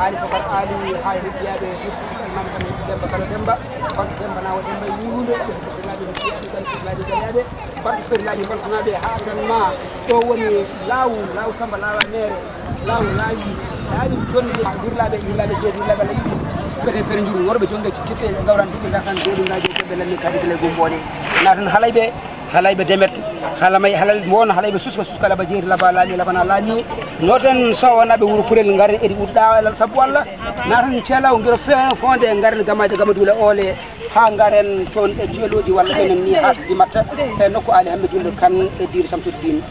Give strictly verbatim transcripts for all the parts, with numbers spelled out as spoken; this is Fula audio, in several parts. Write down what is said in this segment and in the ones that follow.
Ali Bokar Ali, haa e heddiyaaɓe Yusuf Almami Kane, Demba Kala Demba, Bantu Demba Nawa Demba Yuunde, ɓe heddotooɓe, ɓe heddotooɓe, ɓe heddotooɓe. Bantu Feri Laaji, Bantu Naaɓe, haa tan ma ɗo woni Laawu, Laawu Samba, Laawa Meere, Laawu Laawi, Laawi Jonde, Yirlaaɓe, Yirlaaɓe Jeeri, Yirlaaɓe Laaɓe, Pete Pere Njuru, worɓe Jonde, Cikkite, Gawran, Bitte, Gasan, Doɗum, Laaji, Jebbe, Lammi, Kadi, Gile, Gumboone, naatan Halayɓe, Halayɓe Demet, Halamay, Halal Moon, Halayɓe Suska, Suska Laba Jeeri, Laba Laami, Labana Laami, nooten Sawa Naaɓe, Wuro Pulel, ngaren Edi Uɗɗa, Sabu Allah, naatan Ceelaw, Ngiro Fe-, Fonde, ngaren Gamaaji, Gamaduule, Oole, haa ngaren toon e Jeelooji walla enen ni haa to Dimatta, e nokku Aali Hammet Julde Kan e Diiru Samsuddin.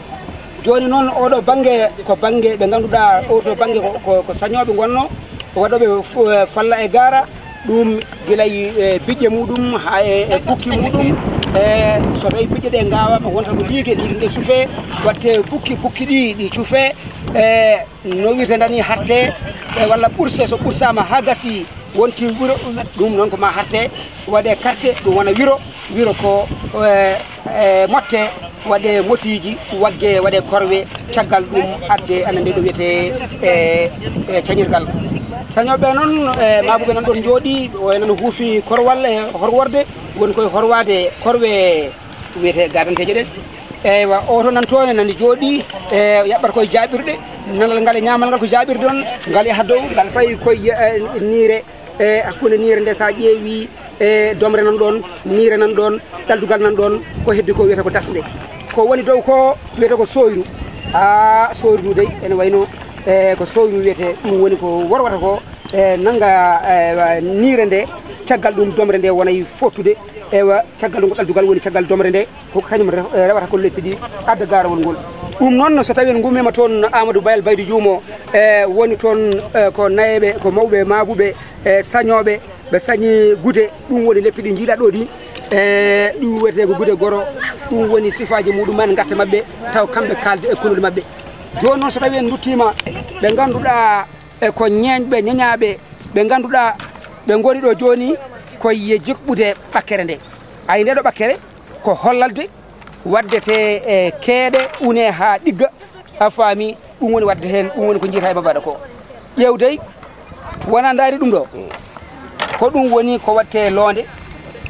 Jooni noon, oɗo bannge ko bannge ɓe ngannduɗaa, oɗo bannge ko, ko, ko sañooɓe ngonnoo, ko waɗooɓe f-, falla e gaara, ɗum gila e, e biƴƴe muɗum haa e, e bukki muɗum. E so tawii biƴƴe ɗe ngaawaama, wonta ko liige, liige ɗe cufee, waɗtee bukki, bukki ɗi, ɗi cufee. E no wiyetee dani, hartee, e walla ɓursee, so ɓursaama haa gasii, wonti wiro, ɗum noon ko ma harte, waɗe karte, ɗum wona wiro, wiro ko, e, e, motte, waɗe motiiji, wagge, waɗe korwe, caggal ɗum adde, aɗa anndi ɗo wiyetee, e, e, cañirgal. Sañooɓe noon, e, maabuɓe nan ɗoon njooɗii, o enen huufi korwal e horworde, woni koye horwaade korwe wiyetee gaadanteeje ɗen. Eywa, o to nan toon nani jooɗii, e, yaɓɓata koye jaaɓirɗe, nanal ngal e ñaamal ngal ko jaaɓirde on, ngal yaha dow, ngal fayi koye, e, niire, e, hakkunde niire nde, so a ƴeewii, e, domre nan ɗoon, niire nan ɗoon, ɗaldugal nan ɗoon, ko heddi ko wiyata ko dasnde. Ko woni dow ko wiyata ko sooyru. A, sooyru ndu dey, ene wayno, e, ko sooyru wiyetee, ɗum woni ko worwata ko, e, nannga, e, niire nde, caggal ɗum domre nde wonay fottude, ewa, caggal ɗum ko ɗaldugal woni caggal domre nde. Ko kañum re-, rewata ko leppi ɗi, adda gaarawol ngol. Ɗum noon, so tawii en ngummiima toon Amadou Bayal Baydi Juumo, e, woni toon, e, ko nayeeɓe, ko mawɓe maabuɓe, e, sañooɓe, ɓe sañi gude, ɗum woni leppi ɗi njiiɗaa ɗo ɗi, e, ɗum wiyetee ko gude goro, ɗum woni sifaaji muɗum en, ngarte maɓɓe, taw kamɓe kaalde e konnuɗe maɓɓe. Jooni noon, so tawii en nduttiima ɓe ngannduɗaa, e, ko ñeeñɓe, ñeñaaɓe, ɓe ngannduɗaa ɓe ngoni ɗo jooni, ko e jiɓɓude ɓakkere nde. Ay, nde ɗo ɓakkere, ko hollalde waɗdete e keeɗe, une haa ɗigga, a faami, ɗum woni waɗde heen, ɗum woni ko njiyata e mabaɗa ko. Ƴeewdey, wona ndaari ɗum ɗo. Ko ɗum woni ko waɗte loonde,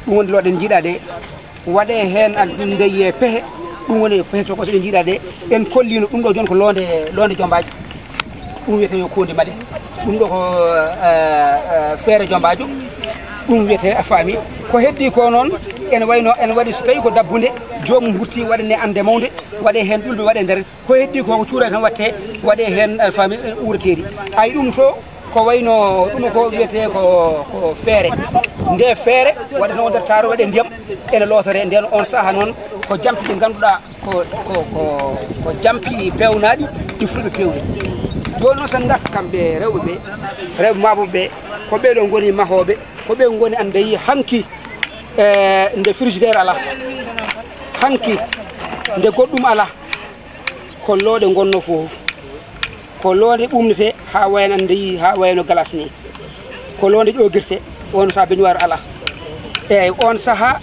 ɗum woni loonde njiiɗaa de. Waɗe heen an ndeye pehe, ɗum woni pehe to ko so ɗe njiiɗaa de. En kolliino ɗum ɗo jooni ko loonde, loonde jombaaji. Ɗum wiyetee yo koondi male. Ɗum ɗo ko, eh, eh, feere jombaajo. Ɗum wiyetee a faami. Ko heddi ko noon, ene wayno, ene waɗi so tawii ko dabbunde, joomum hutti waɗane annde mawnde, waɗe heen ƴulɓe, waɗe nder. Ko heddi ko, ko cuura tan watte, waɗe heen, a faami, eh, uureteeri. Ay ɗum to, ko wayno ɗum ko wiyetee ko, ko feere. Nde feere, waɗata o nder taaro, waɗe ndiyam, ene lootore. Nden on saha noon, ko jampi ɗi ngannduɗaa, ko, ko, ko, ko jampi peewnaaɗi, ɗi fulɓe peewni. Jooni noon, sen ngarta kamɓe rewɓe ɓe, rewɓe maabuɓe ɓe, ko ɓee ɗoo ngoni mahooɓe, Ko ɓe ngoni annde yi hanki, e nde frigidaire ala, hanki nde goɗɗum ala, ko looɗe ngonno fof, ko loonde ɓumnete haa wayno annde yi, haa wayno galas ni, ko loonde ƴoogirte, on sa beñuwaar ala. Eyyi, on saha,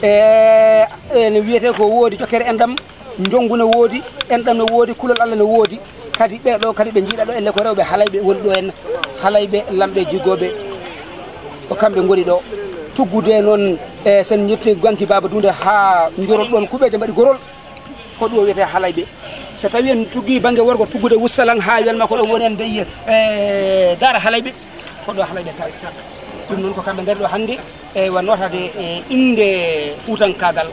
e, ene wiyete ko woodi jokkere enɗam, njonngu no woodi, enɗam no woodi, kulol Allah no woodi. Kadi ɓee ɗo kadi ɓe njiiɗa ɗo, elle ko rewɓe halayɓe woni ɗo en, halayɓe, lamɓe, jigooɓe, ko kamɓe ngoni ɗo. Tuggude noon, e, sen njetti Ganki Baaba Duunde haa njorol ɗoon kuɓeeje mbaɗi gorol, ko ɗo wiyetee halayɓe. So tawi en tuggi bannge worgo, tuggude Wustalang haa Welma, ko ɗo woni en mbeyi, e, daara halayɓe. Ko ɗo halayɓe tawi. Ɗum noon ko kamɓe ngari ɗo hannde, e, wa nootade e innde fuutankaagal.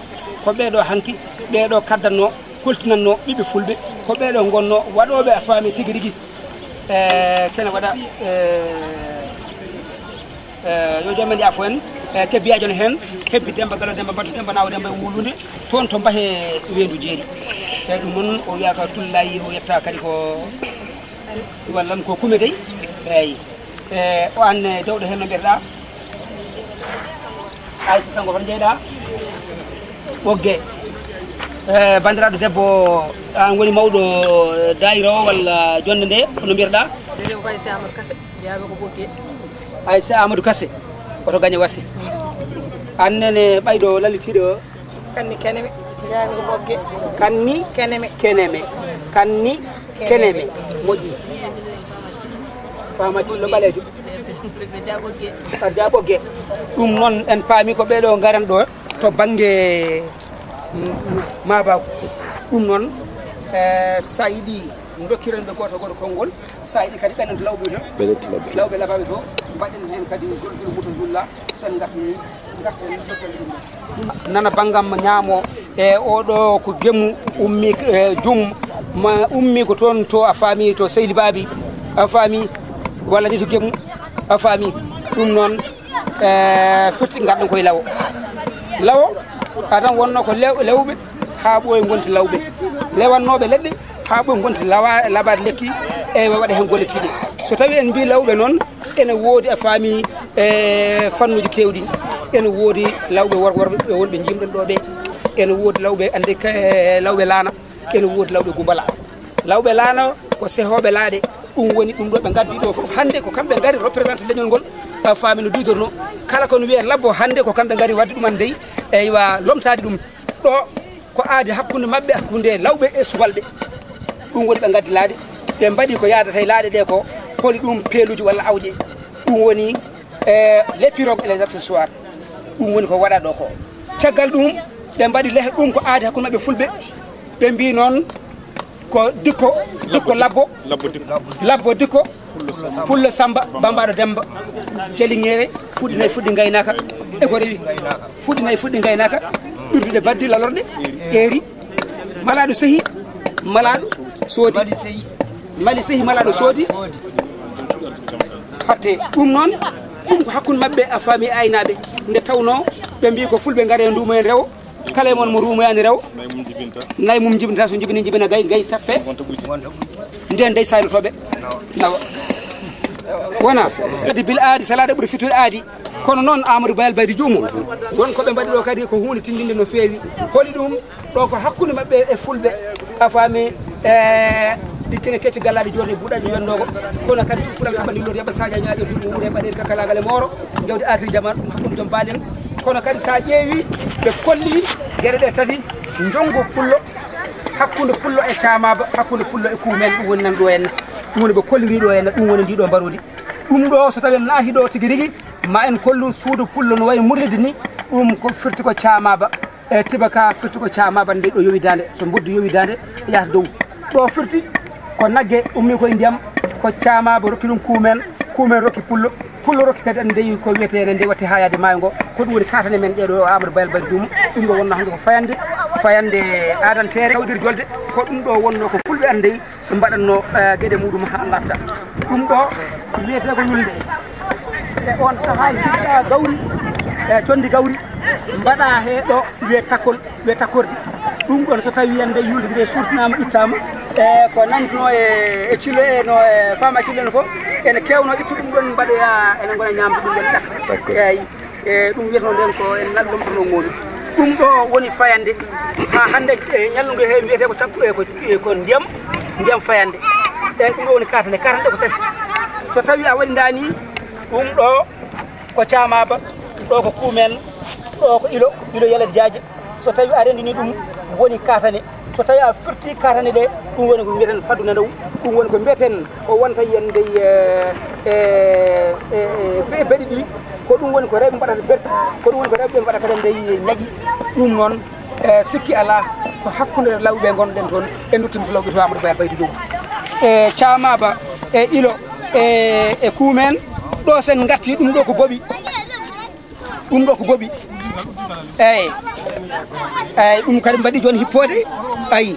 Ko ɓee ɗo hanki, ɓee ɗo kaddanno, koltinanno ɓiɓɓe fulɓe. Ko ɓee ɗo ngonno waɗooɓe a faami tigi rigi. E, kene waɗa, e, e, yo joomen yaafo en, e, kebbiyajo ne heen, kebbi Demba Galo, Demba Battu, Demba Naawo, Demba Wulunde, toon to Mbahe Weendu Jeeri. E, ɗum noon o wiyaka Tullayi, o yetta kadi ko Wallam ko kume dey. Eeyi. E, o an, e, dewɗo heen no mbiyeteɗaa? Aysa Sanngo, hoto njeyɗaa? Ɓogge. E, banndiraaɗo debbo, an woni mawɗo daayira o walla jonnde nde, hono mbiyeteɗaa? Minen ko Aysa Amadou Kase, jeyaaɓe ko Ɓogge. Aysa Amadou Kase, oto gañe wasi. An nene ɓayɗo lallitiiɗo o? Kanni keneme. Jaabi ko Ɓogge. Kanni keneme. Keneme. Kanni keneme. Moƴƴi. Faama Tillo ɓaleejo. Arja Ɓogge. Ɗum noon en paami ko ɓee ɗo ngaran ɗo to bannge, mm, Mabako. Ɗum noon, e, sa yiɗi dokkiren ɓe gooto gooto konngol. Sa yiɗi kadi ɓenanto lawɓe to. Ɓenanto lawɓe. Lawɓe labaaɓe to. Mbaɗen heen kadi zolzol muto zulla. So en ngasni, ngarten, ngarten ɗum. Nana banngam ñaamo, e oɗo ko gemu ummi, e jum ma ummi ko toon to a faami to Seydi Baabi, a faami, walla ni to gemu, a faami. Ɗum noon, e, firti ngarɗen koye lawo. Lawo, adan wonno ko lew-, lewɓe haa ɓooyi ngonti lawɓe. Lewannooɓe leɗɗe haa ɓooyi ngonti lawa-, labaade lekki, e waɗa heen golle tiiɗe. So tawi en mbii lawɓe noon, ene woodi a faami, e fannuuji keewɗi. Ene woodi lawɓe wor-, worɓe ɓe wonɓe njimɗen ɗo ɓe. Ene woodi lawɓe annde ka-, lawɓe laana. Ene woodi lawɓe gumbala. Lawɓe laana ko sehooɓe laaɗe. Ɗum woni ɗum ɗo ɓe ngaddi ɗo fof. Hannde ko kamɓe ngari représenté leñol ngol. A faami no duudorno. Kala ko no wiyee labbo hannde ko kamɓe ngari waɗde ɗum annde. Eywa, lomtaade ɗum. Ɗo ko aadi hakkunde maɓɓe, hakkunde lawɓe e subalɓe. Ɗum woni ɓe ngaddi laaɗe, ɓe mbaɗi ko yaadata e laaɗe ɗe ko, holi ɗum peeluuji walla awƴe. Ɗum woni, e, les pirogues et les accessoires. Ɗum woni ko waɗa ɗo ko. Caggal ɗum, ɓe mbaɗi lehe ɗum ko aadi hakkunde maɓɓe fulɓe. Ɓe mbii noon ko dikko, dikko labbo, labbo dikko, pullo Samba, bambaɗo Demba, jaliŋeere, fuɗɗi nayi, fuɗɗi ngaynaaka, e ko rewi. Fuɗɗi nayi, fuɗɗi ngaynaaka, ɓirdude baddi lalorɗe, eeri, malaaɗo sehi, malaaɗo soodi. Mali sehi, malaaɗo soodi. Hatte ɗum noon, ɗum ko hakkunde maɓɓe a faami e aynaaɓe. Nde tawnoo, ɓe mbii ko fulɓe ngare nduumo en rewo, kala e mon mo ruumoyaani rewo, nayi mum jibinta, so jibini, jibina gay, gay tappe. Nden dey saylotooɓe nawa. Wona, kadi bil aadi, salade ɓuri fittude aadi. Kono noon Amadou Bayal Baydi Juumo, won ko ɓe mbaɗi ɗo kadi ko huunde tindinde no feewi. Holi ɗum? Ɗo ko hakkunde maɓɓe e fulɓe, a faami, e ɗikkene kecce gallaaɗe joorde buuɗaaji wenndogo. Kono kadi ɗum kural kaɓa ndilloto yaɓa sadia ñaaƴo duɗi wuure mbaɗe kakalagal e mooro, jawdi aatiri jaman ɗum hakkunde joom baaɗen. Kono kadi sa ƴeewi ɓe kolli geɗe ɗe tati, njongo pullo, hakkunde pullo e caamaaba, hakkunde pullo e kuumen, ɗum woni nan ɗo henna. Ɗum woni ɓe kolliri ɗo henna, ɗum woni ndi ɗo mbaroodi. Ɗum ɗo so tawi en naati ɗo tigi rigi, ma en kollu suudu pullo no wayi murlidi ni, ɗum ko firti ko caamaaba. E tiba ka firti ko caamaaba nde ɗo yowi daande, so mboddi yowi daande, yahata dow. Ɗo firti ko nagge ummi koye ndiyam, ko caamaaba rokki ɗum kuumen, kuumen rokki pullo, pullo rokki kadi ande ndeyi ko wiyetee ne nde watti haa yaade maayo ngo. Ko ɗum woni kaatane men ɗee ɗo Amadou Bayal Bayal Duumo. Ɗum ɗo wonno hannde ko fayande, fayande aadanteere, kawdir jolde. Ko ɗum ɗo wonno ko fulɓe ande ndeyi mbaɗatno, eh, geɗe muɗum haa laaɓta. Ɗum ɗo wiyetee ko yulnde. E on sahaa mbiɗa gawri, e condi gawri, mbaɗa he ɗo wiye takkol, wiye takkordi. Ɗum ɗon so tawi yande yulde nde surtinaama, ittaama, e ko nanndino e, e cillo e no, e faama cillo no fof, ene keewno ittu ɗum ɗon mbaɗoya, ene ngona ñaamde ɗum ɗon ɗakka. Eeyi, e ɗum wiyetnoo nden ko en ngal lomtono moɗum. Ɗum ɗo woni fayande haa hannde, e ñallugu he mbiyetee ko takku, e ko, e ko ndiyam, ndiyam fayande. Eeyi, ɗum ɗo woni katane, katane ɗe ko tati. So tawii a waɗi ndaa nii, ɗum ɗo ko caamaaba, ɗo ko kuumen, ɗo ko ilo, ilo yalade jaaje. So tawii a renndinii ɗum, woni katane. So tawii a firti katane ɗe, ɗum woni ko mbiyeten faddu nanaw, ɗum woni ko mbiyeten ko wonta yen dey, e, e, e, e, be-, beɗi ɗi, ko ɗum woni ko rewɓe mbaɗata berti, ko ɗum woni ko rewɓe mbaɗata kadi dey ñaƴi. Ɗum noon, e, sikki alaa, ko hakkunde lawɓe ngonɗen toon, e nduttin ko lawɓe to Amadou Bayal Baydi Dow. E caamaaba, e ilo, e, e kuumen, ɗo sen ngatti ɗum ɗo ko boɓi. Ɗum ɗo ko boɓi. Eeyi. Eeyi, ɗum kadi mbaɗi jooni hippoode. Ayi.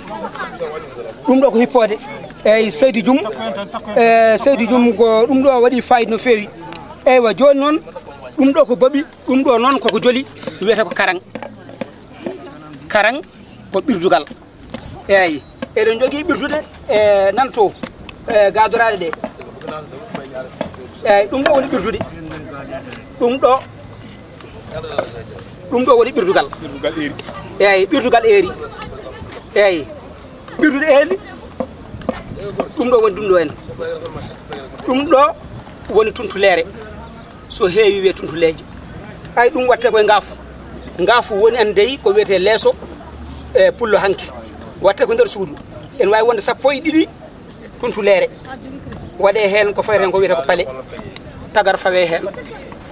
Ɗum ɗo ko hippoode. Eeyi, Seydi Jum. E, Seydi Jum ko ɗum ɗo waɗi fayida no feewi. Eywa, jooni noon, ɗum ɗo ko boɓi, ɗum ɗo noon koko joli, wiyetee ko karaŋ. Karaŋ ko ɓirdugal. Eeyi, eɗen njogii ɓirdude, e, nan to, e, gadoraɗe ɗe. Eeyi, ɗum ɗo woni ɓirdude. Ɗum ɗo, ɗum ɗo woni ɓirdugal. Eeyi, ɓirdugal eeri. Eeyi, ɓirdude eeri. Ɗum ɗo woni ɗum ɗo en. Ɗum ɗo woni tuntuleere. So heewi wiyee tuntuleeje. Ay, ɗum waɗtee koye ngaafu. Ngaafu woni anndey ko wiyetee leeso, e pullo hanki. Waɗtee ko nder suudu. Ene waawi wonde sappo e ɗiɗi tuntuleere. Waɗee heen ko fawetee ko wiyetee ko pale. Tagar fawee heen.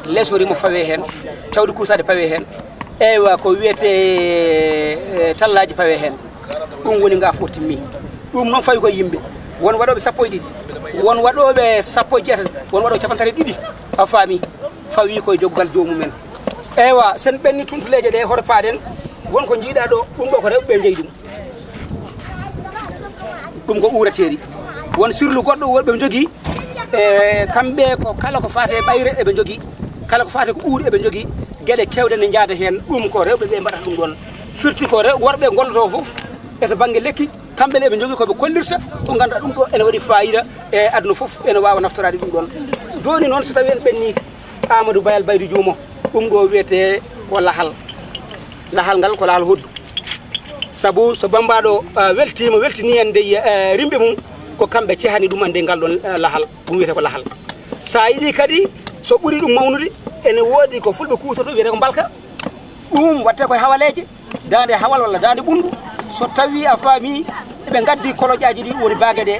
Leeso rimo fawee heen. Cawdi kuusaade pawee heen. Eywa, ko wiyetee, e, tallaaji pawee heen. Ɗum woni ngaafu o timmi. Ɗum noon fawi ko yimɓe. Won waɗooɓe sappo e ɗiɗi. Won waɗooɓe sappo e jeetati. Won waɗooɓe cappanɗe tati e ɗiɗi. A faami? Fawi koye joggal joomumen. Eywa, sen ɓenni tuntuleeje ɗe hoto paaɗen. Won ko njiiɗaa ɗo, ɗum ɗo ko rewɓe ɓe njeyi ɗum. Ɗum ko uureteeri. Won sirlu goɗɗo worɓe njogii, e kamɓe ko kala ko faati e ɓayre eɓe njogii. Kala ko faati ko uuri eɓe njogii. Geɗe keewɗe ne njaada heen. Ɗum ko rewɓe ɓe mbaɗata ɗum ɗoon. Firti ko rew-, worɓe ngollotoo fof e to bannge lekki. Kamɓe ne eɓe njogii ko ɓe kollirta, ko ngannduɗaa ɗum ɗo ene waɗi faayiida e aduna fof, ene waawa naftoraade ɗum ɗoon. Jooni noon, so tawii en ɓenni Amadou Bayal Baydi Juumo, ɗum ɗo wiyetee ko lahal. Lahal ngal ko lahal hoddu. Sabu so bammbaaɗo, ah, weltiima, weltinii en de, eh, rimɓe mum, ko kamɓe cehani ɗum annde ngal ɗoon, eh, lahal, ɗum wiyetee ko lahal. So a yiɗii kadi, so ɓuri ɗum mawnude, ene woodi ko fulɓe kuutorto wiyetee ko mbalka. Ɗum waɗtee koye hawaleeje, daande hawal walla daande ɓunndu. So tawii a faamii, ɓe ngaddi koloƴaaji ɗi woni baage ɗe.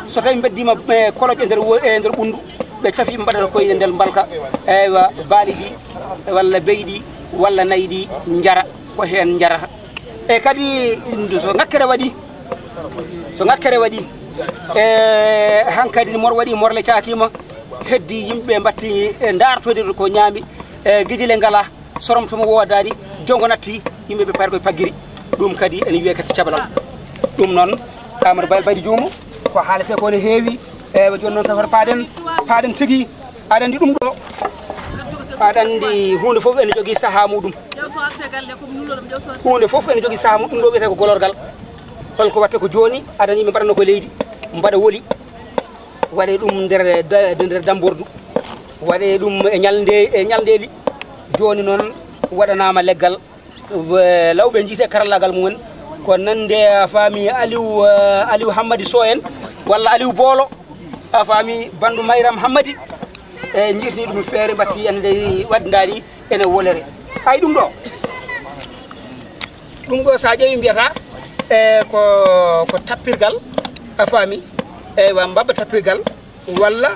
So tawii mbeddiima, eh, koloƴ e nder wo-, e nder ɓunndu, ɓe cafi ɓe mbaɗata koye nder mbalka. Eywa, baali ɗi, walla beyi ɗi, walla nayi ɗi njara, ko heen njarata. E kadi, so ŋakkere waɗii, so ŋakkere waɗii, e hankadi mor waɗii, morle caakiima, heddii yimɓe mbattii, e ndaartoyde ko ñaami, e gijile ngalaa. Soromto mo woodaani, jonngo natti, yimɓe ɓe payata koye paggiri. Ɗum kadi ene wiyee kadi cabalal. Ɗum noon, Amadou Bayal Baydi Juumo, ko haaletee ko ne heewi. Eywa, jooni noon, safara paaɗen, paaɗen tigi. Aɗa anndi ɗum ɗo, aɗa anndi huunde fof ene jogii sahaa muɗum. Huunde fof ene jogii sahaa muɗum, ɗum ɗo wiyetee ko golorgal. Holko waɗta ko jooni, aɗa anndi yimɓe mbaɗatnoo ko leydi, mbaɗa woli. Waɗee ɗum nder da-, nder dammbordu, waɗee ɗum e ñalnde, e ñalndeeli. Jooni noon waɗanaama leggal, eh, lawɓe njiytee karallaagal mumen, ko nande a faami Aliou, eh, Aliou Hammadi Sow en, walla Aliou Boolo, a faami banndu Mayram Hammadi, e njiytini ɗum feere, mbattii en nde waɗndaani ene wolere. Ay ɗum ɗo. Ɗum ɗo, so a ƴeewi, mbiyata, e, ko, ko tappirgal, a faami? Eywa, mbabba tappirgal, walla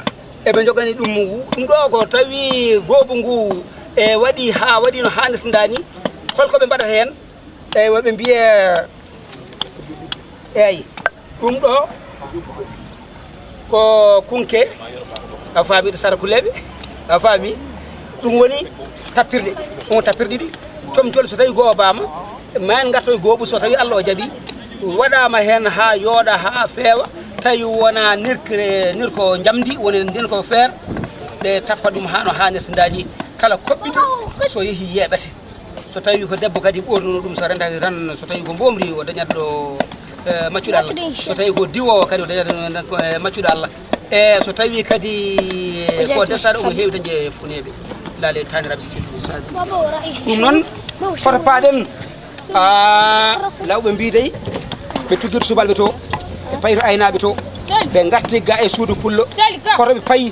eɓe njogani ɗum, ɗum ɗo ko tawi goobu ngu, e, waɗi haa waɗi no haanirta ni, holko ɓe mbaɗata heen? Eywa, ɓe mbiye, eeyi, ɗum ɗo ko kunke, a faami, ɗo sara kuleeɓe, a faami? Ɗum woni tappirɗe, ɗum woni tappirɗe ɗiɗi. Comcol so tawi goobaama, ma en ngartoy gooɓu, so tawi Allah o jaɓi, waɗaama heen haa yooɗa, haa feewa, tawi wona nirkire, nirko njamndi, woni nden ko feer, ɓe tappa ɗum haa no haanirta ndaani. Kala koɓɓito so yehi yeeɓete. So tawi ko debbo kadi ɓoornuno ɗum, so rentaki tan, so tawi ko mbomri, o dañat ɗo, eh, maccuɗo Allah. Maccuɗo, inchallah. So tawi ko diwoowo kadi, o dañat ɗo, eh, maccuɗo Allah. E so tawi kadi, eh, ko desaɗo, omo heewi dañde funeeɓe. Lale taniraɓe sirri sadi. Ɗum noon, foto paaɗen. Ah, lawɓe mbiidey, ɓe tuggirto subalɓe to, ɓe payi to aynaaɓe to, ɓe ngatti ga e suudu pullo. Koto ɓe payi,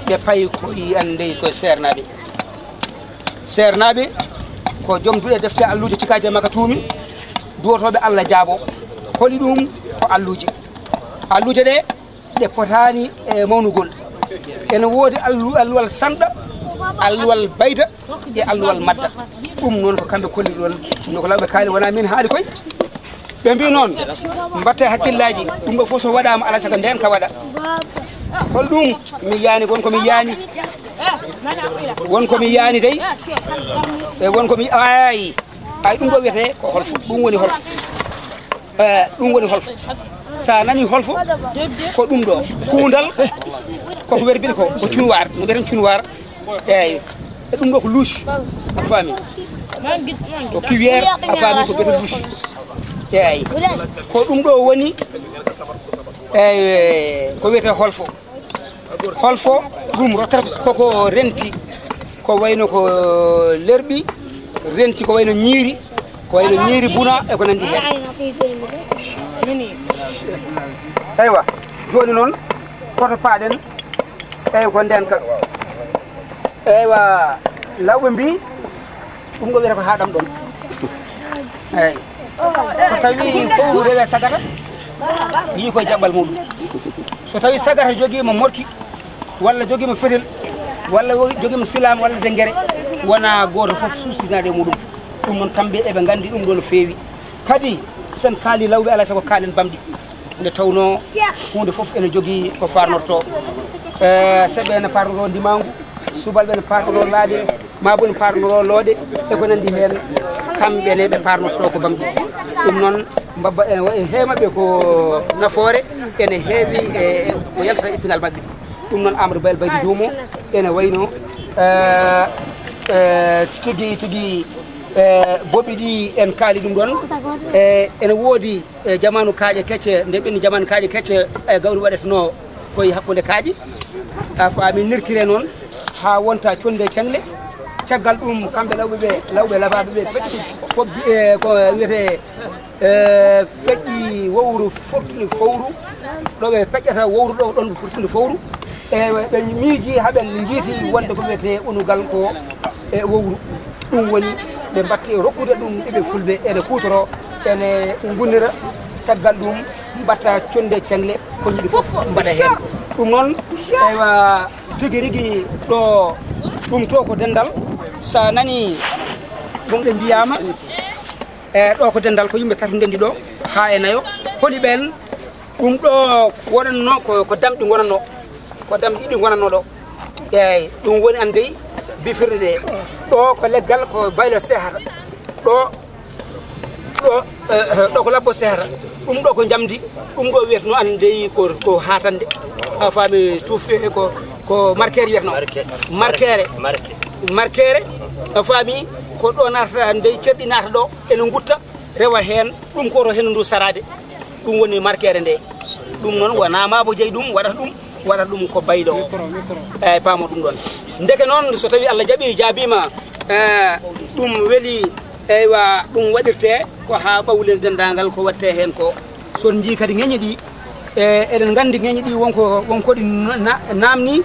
ɓe payi ko yiyande ko seernaaɓe. Seernaaɓe ko joom duɗe defte alluuje cikaaje makka tuumi, duwotooɓe Allah jaabo. Holi ɗum? Ko alluuje. Alluuje ɗe, ɗe potaani e mawnugol. Ene woodi allu-, alluwal sanɗa, alluwal bayda, e alluwal madda. Ɗum noon ko kamɓe kolli ɗoon. No ko lawɓe kaali, wonaa min haali koy. Ɓe mbi noon, mbatte hakkillaaji, ɗum ɗo fof so waɗaama, alaa sago ndeen ka waɗa. Hol ɗum? Mi yaani, won ko mi yaani. Won ko mi yaani dey. E won ko mi, ay, ay, ɗum ɗo wiyetee ko holfo. Ɗum woni holfo. Eh, ɗum woni holfo. So a nani holfo, ko ɗum ɗo. Kuundal, ko ko wiyetee ko, ko cunwaar. No mbiyeten cunwaar. Eeyi. E ɗum ɗo ko luusi. A faami? Ko cuillère, a faami, ko bete luusi. Eeyi. Ko ɗum ɗo woni, eeyi, ko wiyetee holfo. Holfo, ɗum rottata koko renti, ko wayno ko lerɓi, renti ko wayno ñiiri, ko wayno ñiiri buna e ko nanndi heen. Eywa, jooni noon, koto paaɗen, eywa, ko ndeen ka. Eywa, lawɓe mbi, ɗum ɗo wiyata ko haa ɗam ɗoon. Eeyi. So tawii fowru rewe sagata, yii koye jaɓɓal muɗum. So tawii sagata jogiima morki, walla jogiima fetel, walla wo-, jogiima silaam, walla denngere, wona gooto fof suusinaade e muɗum. Ɗum noon, kamɓe eɓe nganndi ɗum ɗo no feewi. Kadi, so en kaalii lawɓe, alaa sago kaalen bamɗi. Nde tawnoo huunde fof ene jogii ko faarnortoo. Eh, seɓɓe ene paarnoroo ndimaangu, subalɓe ene paarnoroo laaɗe, maa boni paarnoroo looɗe, e ko nanndi heen, kamɓe ne ɓe paarnortoo ko bamɗi. Ɗum noon, mbabba ene waɗi he maɓɓe ko nafoore, ene heewi e ko yaltata e pinal maɓɓe. Ɗum noon, Amadou Bayal Baydi Duumo ene wayno, eh, eh, tigi, tigi, eh, boɓi ɗi en kaali ɗum ɗoon. Eh, ene woodi e jamaanu kaaƴe kecce, nde ɓenni jamaanu kaaƴe kecce, e gawri waɗetenoo koye hakkunde kaaƴe. A faami, nirkire noon haa wonta connde ceŋle. Caggal ɗum, kamɓe lawɓe ɓe, lawɓe labaaɓe ɓe, feƴƴi, ko, e, ko wiyetee, e, feƴƴi wowru, fortini fowru, ɗo ɓe peƴƴata wowru ɗo, ɗon fortini fowru. E ɓe miiji, haa ɓe njiiti wonde ko wiyetee unugal ko e wowru. Ɗum woni ɓe mbatti rokkude ɗum ɓiɓɓe fulɓe, ene kuutoroo, ene ngunnira. Caggal ɗum, mbatta connde ceŋle, ko yiɗi fof mbaɗa heen. Ɗum noon, eywa, tigi rigi ɗo, ɗum to ko denndal. So a nani ɗum ɓe mbiyaama, e ɗo ko denndal, ko yimɓe tato ndenndi ɗo, haa e nayo. Holi ɓeen? Ɗum ɗo wonatnoo ko, ko damɗi ngonatnoo, ko damɗi ɗiɗi ngonatnoo ɗo. Eeyi, ɗum woni anndi bifirɗe ɗe. Ɗo ko leggal, ko baylo sehata. Ɗo, ɗo, eh, eh, ɗo ko labbo sehata. Ɗum ɗo ko njamndi, ɗum ɗo wiyetnoo anndi ko, ko hatande. A faami, suuf, eh, ko, ko markeere wiyetnoo. Markeere. Markeere. A faami, ko ɗo naatata anndi, cerɗi naata ɗo, ene ngutta, rewa heen, ɗum ko to henndu ndu saraade. Ɗum woni markeere nde. Ɗum noon wonaa maa bo jeyi ɗum, waɗata ɗum, waɗata ɗum ko baylo. Eyyi, paamo ɗum ɗoon. Ndeke noon, so tawii Allah jaɓii, jaabiima, eh, ɗum weli, eywa, ɗum waɗirtee ko haa ɓawlen denndaangal ko waɗtee heen ko. So on njii kadi ŋeñe ɗi, e, eɗen nganndi ŋeñe ɗi wonko, wonko ɗi na-, naamni.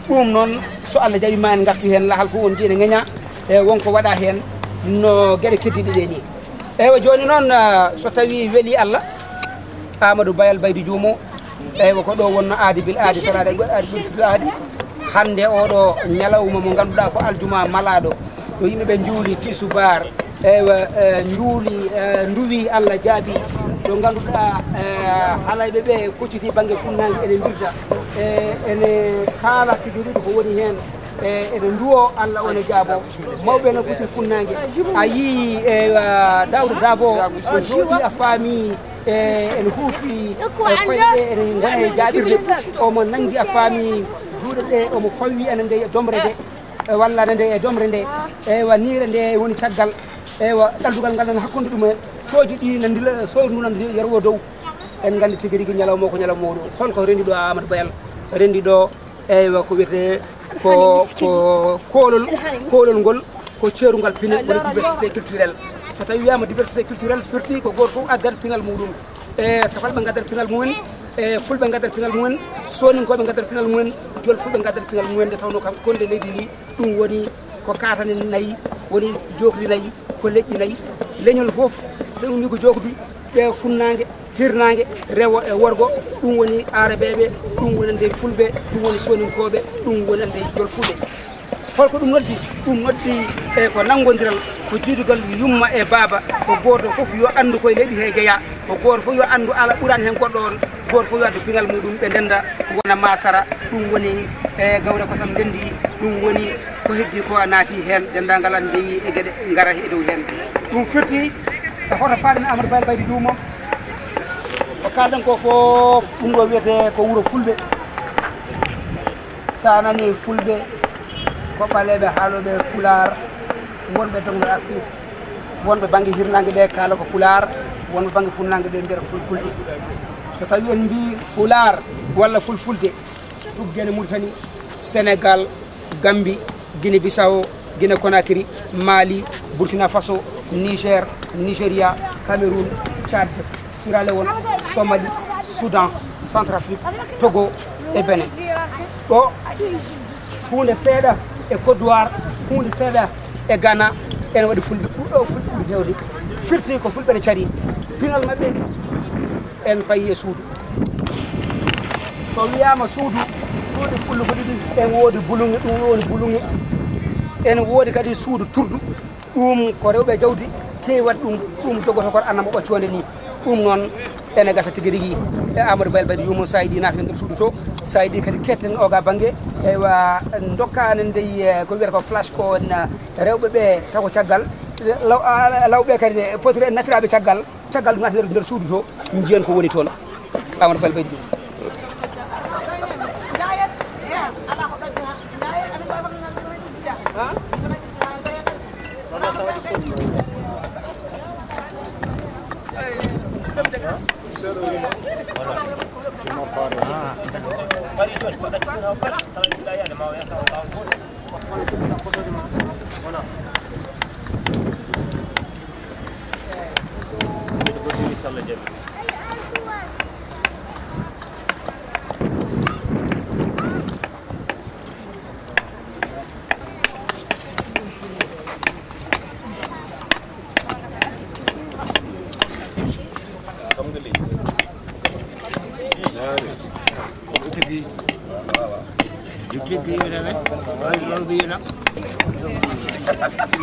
Ɗum noon, so Allah jaɓii, ma en ngartu heen lahal fof, on njii ene ŋeña, e, wonko waɗa heen no geɗe keddiiɗe ɗe ni. Eywa, jooni noon, ah, so tawii welii Allah, Amadou Bayal Baydi Juumo, eywa, ko ɗo wonno aadi bil aadi, salaade e goɗɗo aadi ɓuri fito aadi. Hannde oɗo ñalawma mo ngannduɗaa ko aljuma malaaɗo, ɗo yimɓe ɓe njuuli tisubaar, eywa, eh, njuuli, eh, nduwi, Allah jaabi, ɗo ngannduɗaa, eh, halayɓe ɓe kocciti bannge funnaange ene mbirda, eh, ene kaala tigi rigi ko woni heen. E, eɗen nduwo Allah, one jaabo. Mawɓe no kuti funnaange. A yii, e, ah, Daawda Daabo, o jooɗi, a faami, e, ene huufi, e, koyɗe ɗe, ene ngona e jaaɓirde. Omo nanngi, a faami, juuɗe ɗe, omo fawi ene nde e domre nde, e, walla ene nde e domre nde. Eywa, niire nde woni caggal. Eywa, ɗaldugal ngal nan hakkunde ɗum e sooji ɗi nan ndila, sooyru ndu nan yerwo dow. En nganndi tigi rigi ñalawma o ko ñalawma mawɗo. Holko renndi ɗo Amadou Bayal? Renndi ɗo, eywa, ko wiyetee Ko, ko koolol, koolol ngol ko ceerungal pine, woni diversité culturelle. So tawi wiyaama diversité culturelle, firti ko gooto fof addat pinal muɗum. E Safalɓe ngaddat pinal mumen, e Fulɓe ngaddat pinal mumen, Soninkooɓe ngaddat pinal mumen, Jolfulɓe ngaddat pinal mumen, nde tawnoo kam konde leydi ndi, ɗum woni ko kaatane nayi, woni jookli nayi, ko leƴƴi nayi. Leñol fof, so ɗum wi ko jookdu, ɓe funnaange, hirnaange, rewo e worgo, ɗum woni aarabeeɓe, ɗum woni ande fulɓe, ɗum woni soninkooɓe, ɗum woni ande jolfuɓe. Holko ɗum noddi? Ɗum noddi e ko nanngondiral, ko jiidugal yumma e baaba, ko gooto fof yo anndu koye leydi he jeyaa, ko gooto fof yo anndu ala ɓurani heen goɗɗo on, gooto fof yo addu pinal muɗum, ɓe ndennda wona masara, ɗum woni e gawre kosam ndenndi, ɗum woni ko heddi ko a naati heen, denndaangal an njeyi e geɗe ngara e dow heen. Ɗum firti e hoto paaɗen Amadou Bayel Baydi Duumo, ko kaalɗen ko fof ɗum ɗo wiyetee ko wuro fulɓe. Sa nani fulɓe ko ɓaleeɓe haalooɓe pulaar, wonɓe toon ɗo Afrik, wonɓe bannge hirnaange ɓe kaala ko pulaar, wonɓe bannge funnaange ɓe mbiyata ko fulfulde. So tawi en mbii pulaar walla fulfulde, tuggene Mauritanie, Sénégal, Gambie, Guinée Bissau, Guinée Conakry, Mali, Burkina Faso, Niger, Nigeria, Cameroun, Tchad, Sierra Leone, Somalie, Soudan, Centrafrique, Togo e Benin. Ɗo huunde seeɗa e Côte d'Ivoire, huunde seeɗa e Ghana, ene waɗi fulɓe ɓurɗo fulɓe ɓuri heewde. Firti ko fulɓe ne cari pinal maɓɓe, en payi e suudu. So wiyaama suudu, cuuɗi pullo ko ɗiɗi, en woodi buluŋe, ɗum woni buluŋe. En woodi kadi suudu turdu, ɗum ko rewɓe jawdi keewi waɗ ɗum, ɗum jogoto ko annama ɓaccoonde ni. Ɗum noon ene gasa tigi rigi. E Amadou Bayel Baydi yumum, sa yiɗi naata e nder suudu to, sa yiɗi kadi ketten oga bannge, eywa, dokka anen dey, eh, ko wiyata ko flash ko, na rewɓe ɓe taw ko caggal, law-, a-, lawɓe kadi potiri en nattiraaɓe caggal. Caggal ɗum naati nder, nder suudu to, njiyan ko woni toon. Amadou Fall Baydi ɗum.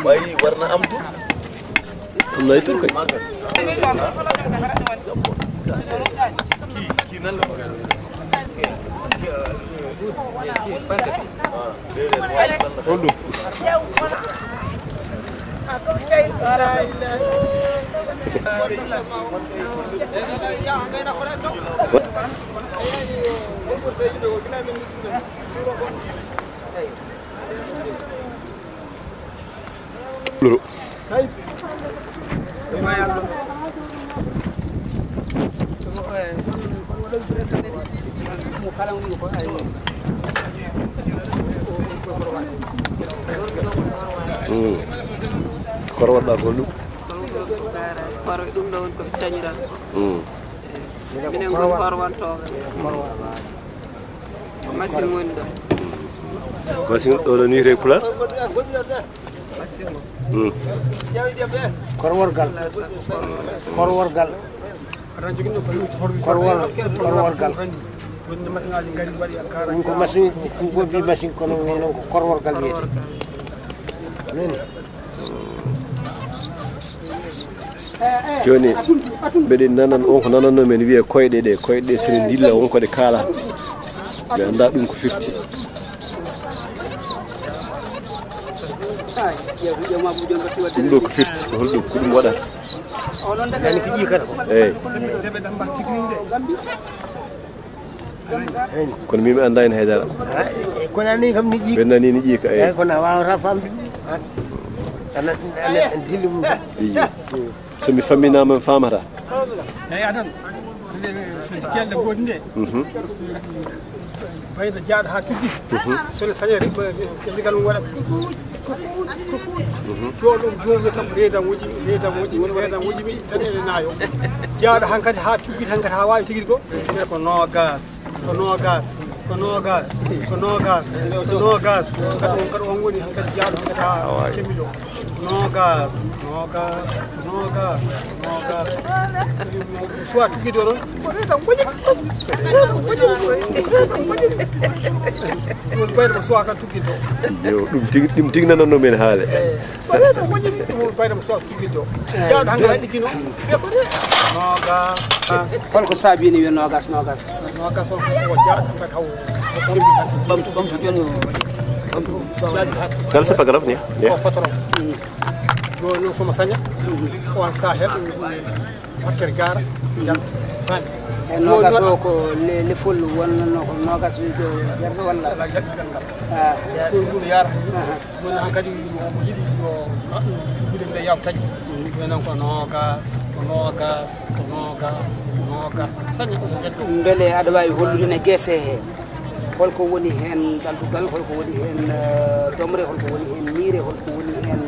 Ɓay warna am tu. Am na ay tur kay. Kii, kii nan la. Hol ɗum? Loro. Mm. Koro waɗɗa ko ɗum? Koro ɗum ɗo woni ko ɓe cañira. Mm. Minen ngoni korwantooɓe. Ko machine woni ɗo. Machine ɗo, ɗo ni wiyetee Pulaar? Machine o. Hmm. Korworgal. Korworgal. Korwor-, korworgal. Ɗum ko machine, ɗum ko mbi machine kono woni noon ko korworgal wiyetee. Nani? Jooni, mbeɗen nanan, on ko nanannoo men wiya koyɗe ɗe, koyɗe ɗe, so ɗe ndilla, on ko ɗe kaala. Ɓe anndaa ɗum ko firti. Ɗum ɗo ko firti, ko holɗum, ko ɗum waɗata? Nani ko ƴii kala ko? Eey. Kono min mi anndaa heen hay dara. Kono ani kam ni ƴii. Ɓe nani ni ƴii ka, eey. Eey, kono a waawata famde ɗum. Ana, ana, ana dilli mum. Iyo. So mi famminaama, mi faamata. Eey, adan. So kelɗe goɗɗi nde. Mhm. Bayda jaaɗo haa tuggi. Sone saña rek, jalligal mum waɗa kukuuj, kukuuj, kukuuj. Joɗo ɗum joom wiyata mo reedam woƴƴimi, reedam woƴƴimi, reedam woƴƴimi, tan ene naayo. Jaaɗo hankadi haa tuggi, hankadi haa waawi tigi ko. Mbiyata ko noogas, ko noogas, ko noogas, ko noogas, ko noogas. Kadi on, kadi on woni hankadi jaaɗo hankadi haa kemmi ɗo. Noogas, noogas, noogas, noogas. Soit tuggido noon, ko reetam ɓoƴim, reetam ɓoƴim, reetam ɓoƴim. Ɗum bayɗo mo soit kan tuggido. Yo, ɗum tigi, ɗum tigi nananno men haale. Ko reetam ɓoƴim, ɗum bayɗo mo soit tuggido. Jaaɗo hannde haɗi kino, ɓe ko re-, noogas. Holko saabi ni yo noogas, noogas? Noogas on ko jaaɗo hannde taw. Ɓamtu, ɓamtu jooni o, ɓamtu. Kala c'est pas grave, ni. Ko patron. Jooni noon, so mo saña, on saaha heɓa ɗum, ɗum, wakkere gaara, jam, faami. E noogas o ko le-, lefol wonnanno ko noogas ujo ɓerɗe walla? Ala jaɓɓigal ngal. Ah. So ɗum yaara. Aha. Jooni han kadi ko yiɗi yo, ah, yiɗi nde yawtaji. Jooni noon ko noogas, ko noogas, ko noogas, ko noogas. Saña ko heddo. Mbele aɗa waawi hollude ne geese he? Holko woni heen ɗaldugal, holko woni heen, eh, domre, holko woni heen niire, holko woni heen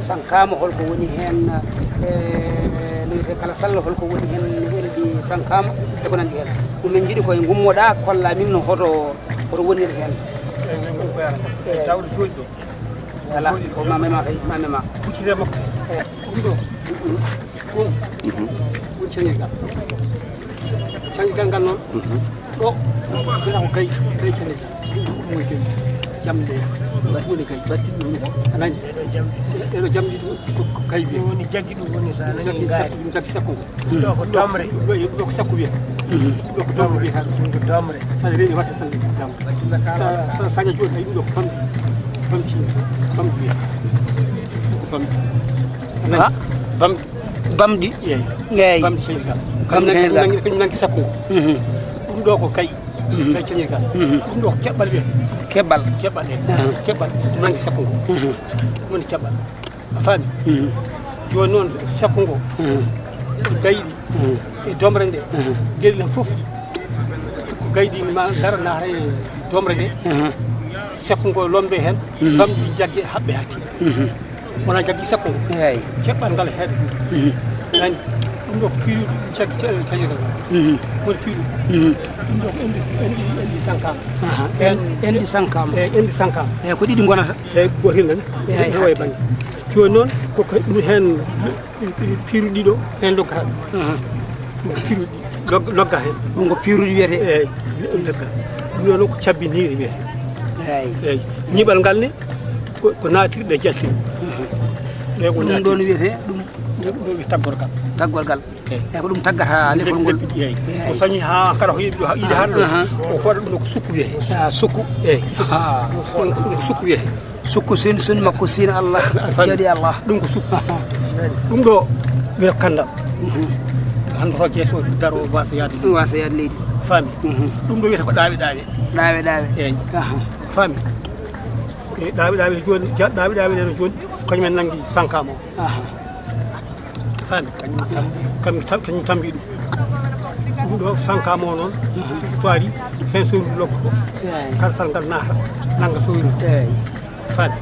sankaama, holko woni heen, eh, no wiyetee kala salla, holko woni heen eldi sankaama, e ko nanndi heen. Ɗum en njiɗi koye ngummoɗaa, kolla min no hoto, hoto woniri heen. Eyi, min ngoni ko yaara. Eyi. Tawde jooɗi ɗo. Voilà, ko mame ma kay, mame ma. Kucciree makko. Eyi. Ɗum ɗo. Ɗum. Ɗum cenigal. Cenigal ngal noon. Ɗo, mbiyata ko gay, gay cenigal. Ɗum ɗo, ɗum e gay. Jamde. Ɗum e gay. Battinɗo ɗum. A nani? Eɗo jamdi. Eɗo jamdi ɗum, ko, ko gay wiyee. Ɗum woni jaggi ɗum woni so a nani jaggi ngaari. Ɗum jaggi sakko. Ɗo ko domre. Ɗo, ɗo ko sakko wiyee. Ɗo ko domre wiyee. Ɗum ko domre. So a reeni wasa tan, ɗum ko domre. Sa, sa, sa ña jooɗi, ɗum ɗo ko bamɗi. Bamɗi, bamɗi wiyee. Ɗum ko bamɗi. Ha? Bamɗi. Bamɗi? Eyi. Eyi. Bamɗi cenigal. Bamɗi cenigal. Kañum nangi, kañum nangi sakko ngo. Mhm. Ɗum ɗo ko kay. Mhm. Kay cenigal. Mhm. Ɗum ɗo ko keɓɓal wiyetee. Keɓɓal. Keɓɓal, eyi. Aha. Keɓɓal, nangi sakko ngo. Mhm. Ɗum woni keɓɓal. A faami? Mhm. Jooni noon, sakko ngo. Mhm. E gayɗi. Mhm. E domre nde. Mhm. Geɗe ɗen fof. Ko gayɗi ma ngara naata e domre nde. Mhm. Sakko ngo lombe heen. Mhm. Bamɗi jagge haɓɓe haa tiiɗi. Mhm. Wona jaggi sakko ngo. Eeyi. Keɓɓal ngal heeɗa ɗum. Mhm. Nani? Ɗum ɗo ko piiruɗi, ɗum jaggi ca-, cañirgal ngal. Mhm. Woni piiruɗi. Mhm. Ɗum ɗo ko endi, endi, endi sankaama. Aha. En-, endi sankaama. Eeyi, endi sankaama. Eeyi, ko ɗiɗi ngonata? Eeyi, gootel nani. Eeyi, no wayi hatti. Bannge. Jooni noon, ko, ko ɗum heen, piiruɗi ɗo, heen loggata. Aha. Ɗum ko piiruɗi, log-, logga heen. Ɗum ko piiruɗi wiyetee? Eeyi, logga. Ɗum ɗo noon ko cabbi ni wiyetee. Eeyi. Eeyi. Ñiiɓal ngal ne, ko, ko naatirɗe jaltiri. Mhm. Ɗe ko ɗum ɗon naatiri. Wiyetee ɗum? Ɗum ɗo wiyetee taggorgal. Taggorgal. Eeyi. Eeyi, ko ɗum taggata lefol ngol. Leppi, leppi, eeyi. Eeyi. So sañi haa kala ko yiɗi, yiɗi haa ɗo, aha, o fooɗa ɗum ɗo ko sukku wiyetee. Ah, sukku. Eeyi, sukku. Ah. Ɗum ko, ɗum ko sukku wiyetee. Sukku sin, sun makko sin Allah. Alfami. Jaaɗi Allah. Ɗum ko sukku. Aha. Ɗum ɗo wiyetee kandal. Mhm. Hannde ko geeso daro wasa yaade leydi. Wasa yaade leydi. Faami. Mhm. Ɗum ɗo wiyetee ko ɗaawe ɗaawe. Ɗaawe ɗaawe. Eeyi. Aha. Faami. E ɗaawe ɗaawe jooni, ja-, ɗaawe ɗaawe ɗen jooni, kañum en nangi sankaama o. Aha. Faami? Kam tam-, kañum tambi ɗum. Ɗum ɗo sankaama o noon, mhm, faari, heen soyru loggo ko. Eeyi. Kala sal ngal naata, nanga soyru. Eeyi. Faami?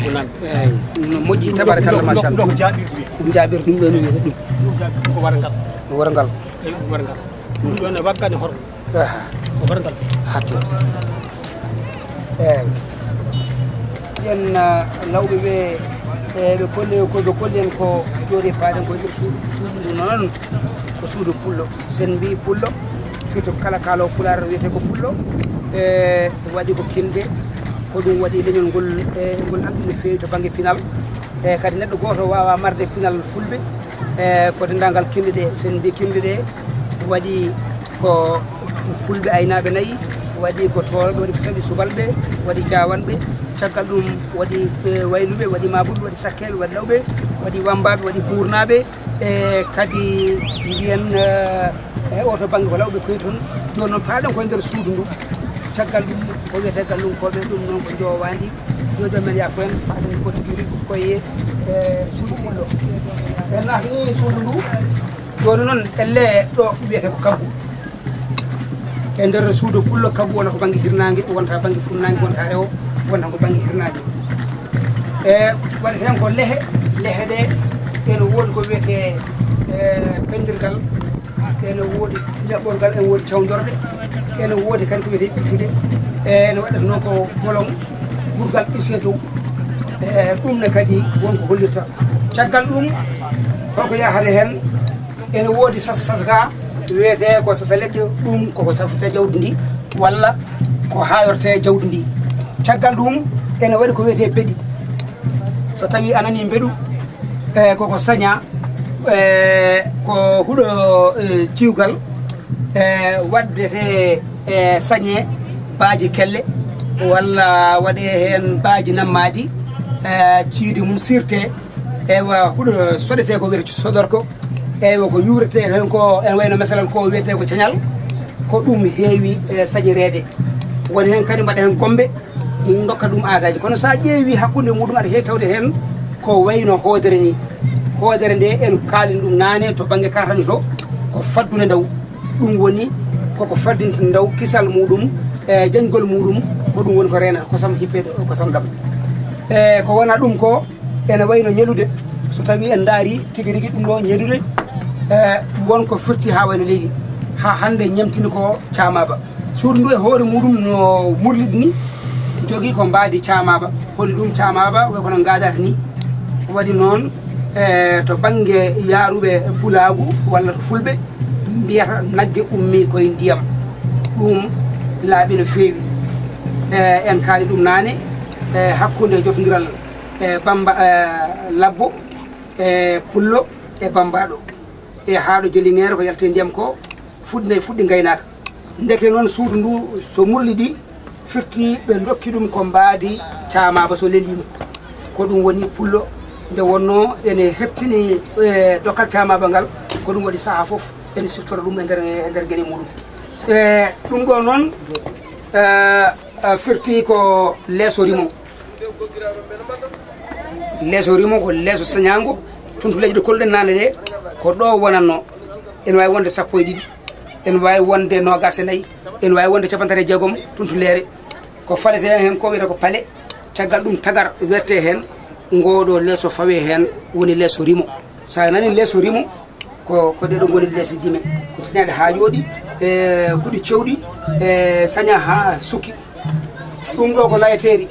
Ko nan. Eeyi. Ɗum no moƴƴi, tabarakalla, machallah. Ɗum ɗo ko jaaɓirɗe wiyetee. Ɗum jaaɓirɗe, ɗum ɗo no wiyetee ɗum? Ɗum jaaɓirɗe ko warngal. Warngal. Eeyi, ɗum warngal. Ɗum ɗo ne waggani hoto. Aha. Ko waɗa ngal feere. Hatti. Eeyi. Ɓen, ah, lawɓe ɓe, e, ɓe kolli, ko ɓe kolli en ko jooɗi paaɗen ko e nder suudu, suudu ndu noon ko suudu pullo. Sen mbii pullo, firti kala kaalo pulaar wiyetee ko pullo. E, waɗi ko kinde, ko ɗum waɗi leñol ngol, e, ngol alɗi no feewi to bannge pinal. E, kadi neɗɗo gooto waawaa marde pinal fulɓe. E, ko denndaangal kinɗe ɗe, so en mbii kinɗe ɗe, waɗi ko fulɓe aynaaɓe nayi, waɗi ko toolɓe, waɗi ko saɗi subalɓe, waɗi jaawanɓe. Caggal ɗum waɗi, e, wayluɓe, waɗi maabuɓe, waɗi sakkeeɓe, waɗi lawɓe, waɗi wammbaaɓe, waɗi buurnaaɓe. E, kadi mbiyen, e, e oo to bannge ko lawɓe koye toon. Jooni noon, paaɗen koye nder suudu ndu. Caggal ɗum, ko wiyetee Gallunkooɓe, ɗum noon ko Njowaandi. Yo jam men yaafo en, eɗen kottidiri koye, e, suudu pullo. En naatanii suudu ndu. Jooni noon, elle ɗo wiyetee ko kaggu. E nder suudu pullo, kabu wona ko bannge hirnaange, wonta bannge funnaange, wonta rewo, wonta ko bannge hirnaange. E waɗeten ko lehe, lehe ɗe, ene woodi ko wiyetee, e, penndirgal, ene woodi jaɓɓorgal, ene woodi cawndorɗe, ene woodi kadi ko wiyetee ɓirtude, e, ene waɗata noon ko bolon, gurgal ɗiso dow. E, ɗum ne kadi won ko hollirta. Caggal ɗum, holko yahata heen? Ene woodi sasa, sasa ka wiyetee ko sasa leɗɗe, ɗum koko safrete jawdi ndi, walla ko haayorte jawdi ndi. Caggal ɗum, ene waɗi ko wiyetee beɗi. So tawii a nanii mbeɗu, e, koko saña, e, ko huɗo, e, ciwgal, e, waɗdete, e, sañe baaji kelle, walla waɗe heen baaji nammaaji, e, ciidi mum sirte, eywa, huɗo soɗetee ko wiyetee sodorko, eywa, ko yuuretee heen ko, ene wayno masalan ko wiyetee ko cañal, ko ɗum heewi, e, sañireede. Woni heen kadi mbaɗa heen gombe, ɗum ndokka ɗum aadaaji. Kono so a ƴeewi hakkunde muɗum, aɗa heewi tawde heen ko wayno hoodere ni. Hoodere nde en kaalin ɗum naane to bannge katane to, ko faddunde ndaw. Ɗum woni koko faddinta ndaw kisal muɗum, e, jañgol muɗum, ko ɗum woni ko reena kosam hippeede kosam ɗam. E, ko wona ɗum ko, ene wayno ñelude. So tawii en ndaari tigi rigi ɗum ɗo ñelude, e, won ko firti haa wayno leydi. Haa hannde ñamtini ko caamaaba. Suudu ndu e hoore muɗum no murlidi ni, jogii ko mbaadi caamaaba. Holi ɗum caamaaba, way kono ngaadata ni. Waɗi noon, e, to bannge yaaruɓe pulaagu walla to fulɓe, mbiyata nagge ummii koye ndiyam. Ɗum laaɓi no feewi. E, en kaali ɗum naane, e, hakkunde jotondiral, e, Bamba, e, Labbo, e, Pullo, e Bambaaɗo. E haa ɗo Jeliŋeere ko yaltee ndiyam ko, fuɗɗi nayi, fuɗɗi ngaynaaka. Ndeke noon suudu ndu so murlidi, firti ɓe ndokki ɗum ko mbaadi caamaaba so leliima. Ko ɗum woni Pullo nde wonnoo ene heɓtini, e, dokkal caamaaba ngal, ko ɗum waɗi sahaa fof ene siftora ɗum e nder, e nder geɗe muɗum. E, ɗum ɗo noon, e, e, firti ko leeso rimo. Leeso rimo ko leeso sañaango, tuntuleeje ɗe kolɗen naane ɗe, ko ɗo wonatnoo. Ene waawi wonde sappo e ɗiɗi, ene waawi wonde noogaas e nayi, ene waawi wonde cappanɗe tati e jeegom tuntuleere. Ko faletee heen ko wiyata ko pale, caggal ɗum tagar wertee heen, ngoo ɗo leeso fawee heen, woni leeso rimo. So a nanii leeso rimo, ko, ko ɗee ɗoo ngoni leese dime. Ko tineede haa yooɗi, e kuɗi cewɗi, e saña haa sukki. Ɗum ɗo ko layeteeri.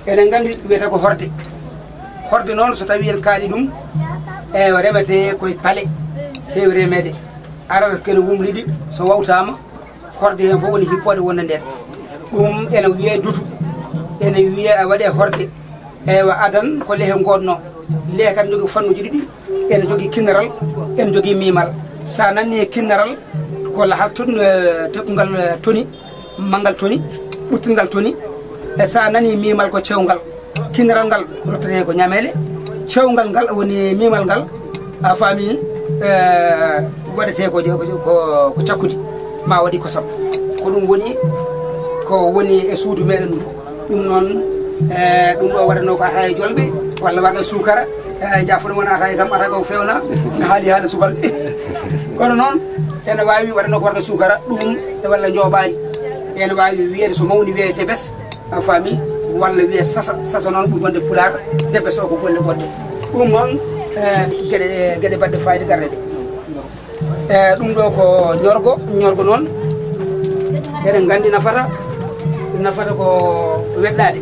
Eɗen nganndi wiyata ko horde. Horde noon, so tawii en kaali ɗum, e remetee koye pale, heewi remeede. Arata kene wumliɗi, so wawtaama, horde heen fof woni hippoode wonde ndeen. Ɗum ene wiyee dutu, ene wiyee a waɗee horde. Eywa, adan ko lehe ngoodnoo. Lehe kadi jogii fannuuji ɗiɗi, ene jogii kinnaral, ene jogii miimal. So a nanii kinnaral, ko lahal tun-, eh, tekkungal, eh, toni, manngal toni, ɓuttingal toni. E so a nanii miimal ko cewngal. Kinnaral ngal rottetee ko ñameele, cewngal ngal woni miimal ngal, a faami, eh, waɗetee ko, ko, ko, ko cakkudi, ma waɗi kosam. Ko ɗum woni, ko woni e suudu meɗen ndu. Ɗum noon, eh, ɗum ɗo waɗanoo ko ataaye jolɓe, walla waɗa suukara, eh, jaafuɗo wona ataaye kam, ataaye ko fewna, mi haali haala subalɓe. Kono noon, ene waawi waɗanoo ko waɗa suukara, ɗum e walla njooɓaari. Ene waawi wiyeede so mawni wiyee debes, a faami, walla wiyee sasa, sasa noon ɓuri wonde pulaar, debes o ko golle goɗɗe. Ɗum noon, eh, geɗe, geɗe baɗɗe fayida garɗe ɗe. E, ɗum ɗo ko ñorgo, ñorgo noon, eɗen nganndi nafata, nafata ko weɗɗaade.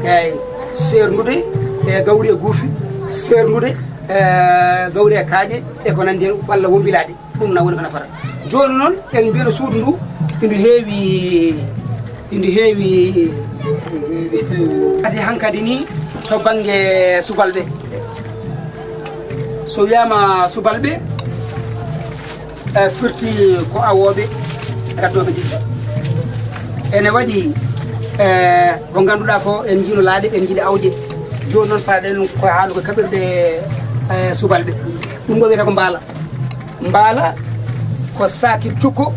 Eeyi, seerndude e gawri e guufi, seerndude e gawri e kaaƴe, e ko nanndi heen, walla wombilaade. Ɗum na woni ko nafata. Jooni noon, en mbiyano suudu ndu, ndu heewi Indi heewi. Kadi hankadi ni to bannge subalɓe. So wiyaama subalɓe, e, firti ko awooɓe raddooɓe ɗiɗi. Ene waɗi, e, ko ngannduɗaa ko en njiino laaɗe, en njiɗi awde. Jooni noon paaɗen ko haala ko kaɓirɗe, e, subalɓe. Ɗum ɗo wiyata ko mbaala. Mbaala ko saaki cukko,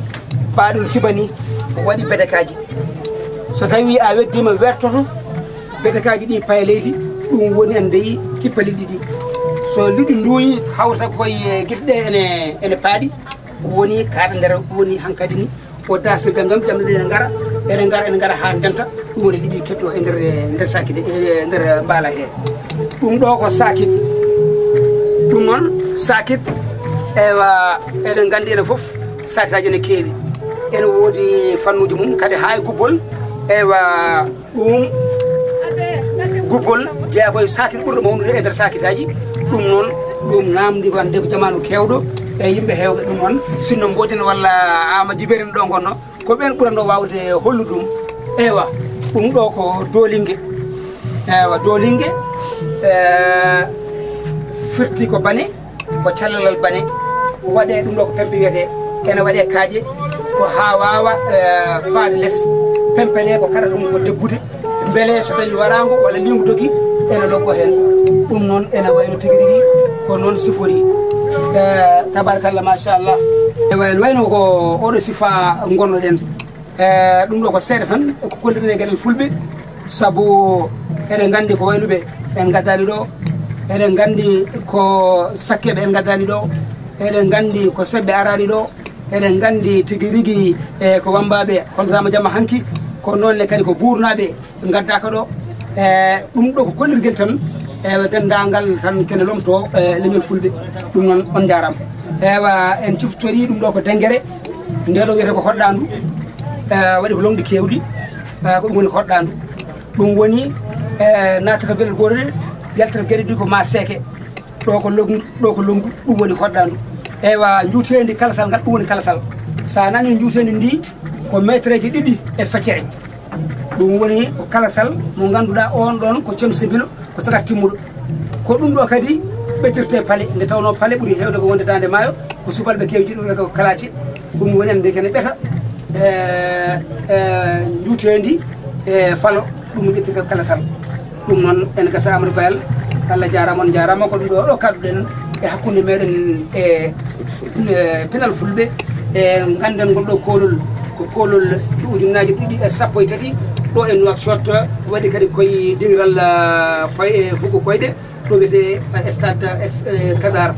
ɓaaɗum sibani, waɗi bedekaaji. So tawii a weddiima, wertoto, bedekaaji ɗi paya leydi, ɗum woni en ndeyi kippa liɗɗi ɗi. So liɗɗi nduuyi, hawta koye gite ɗe ene, ene paaɗi, woni kaaɗa nder, woni hankadi ni, O dasir jam jam, jam ɗe ene ngara, ene ngara, ene ngara haa ndenta. Ɗum woni liɓi ketto e nder, e nder sakit, e nder mbaala he. Ɗum ɗo ko sakit. Ɗum noon sakit, ewa, eɗen nganndi enen fof sakitaaji ene keewi. Ene woodi fannuuji mum, kadi haa e gubbol. Ewa, ɗum gubbol jeyaa ko e sakit ɓurɗo mawnude e nder sakitaaji. Ɗum noon, ɗum naamndi ko hannde ko jamaanu keewɗo e yimɓe heewɓe. Ɗum noon, sinno mboɗen walla Aama Jibeeri en ɗo ngonno, ko ɓeen ɓuranno waawde hollude ɗum. Ewa, ɗum ɗo ko doolinge. Ewa, doolinge, eh, firti ko bane, ko callalal bane. Waɗee ɗum ɗo ko pempe wiyetee, ene waɗee kaaƴe, ko haa waawa, eh, faade les. Pempele ko kala ɗum ko debbude. Mbele so tawi waraango walla liingu dogi, ene loggo heen. Ɗum noon ene wayno tigi rigi ko noon sifori. Eh, tabarakalla, machallah. Ewa, ene wayno ko oɗo sifa ngonnoɗen. Eh, ɗum ɗo ko seeɗa tan ko kollirde e geɗal fulɓe, sabu eɗen nganndi ko wayluɓe en ngaddaani ɗo, eɗen nganndi ko sakkeeɓe en ngaddaani ɗo, eɗen nganndi ko seɓɓe araani ɗo, eɗen nganndi tigi rigi, eh, ko wammbaaɓe holtaama jamma hanki, ko noon ne kadi ko buurnaaɓe ngaddaaka ɗo. Eh, ɗum ɗo ko kollirgel tan, eh, denndaangal tan kene lomtoo, eh, leñol fulɓe. Ɗum noon on njaaraama. Ewa, en ciftori ɗum ɗo ko denngere, nde ɗo wiyetee ko hoɗɗaandu, eh, waɗi ko lomɗi keewɗi, eh, ko ɗum woni hoɗɗaandu. Ɗum woni, eh, naatata geɗe gooto ɗe, yaltata geɗe ɗi ko ma seeke. Ɗo ko lomndu, ɗo ko lomndu, ɗum woni hoɗɗaandu. Ewa, njuuteendi kalasal ngal, ɗum woni kalasal. So a nanii njuuteendi ndi, ko meetereeji ɗiɗi e feccere. Ɗum woni ko kalasal mo ngannduɗaa oon ɗoon ko cemsembilo, ko sagat timmuɗo. Ko ɗum ɗo kadi ɓetirte pale, nde tawnoo pale ɓuri heewde ko wonde daande maayo, ko subalɓe keew jiɗuɓe ko kalaace. Ɗum woni hannde kene ɓeta, e, e, njuuteendi, e, falo, ɗum ƴettirta ko kalasal. Ɗum noon, en gasa Amadou Bayal, Allah jaaraama, on jaaraama. Ko ɗum ɗo, ɗo kaɗɗuɗen e hakkunde meɗen e, e pinal fulɓe, e ngannden ngol ɗo koolol, ko koolol ujunnaaji ɗiɗi e sappo e tati, ɗo e Nouakchott, waɗi kadi koye dingiral, ah, koye, e fuku koyɗe, ɗo wiyetee, ah, stade, eh, Casar.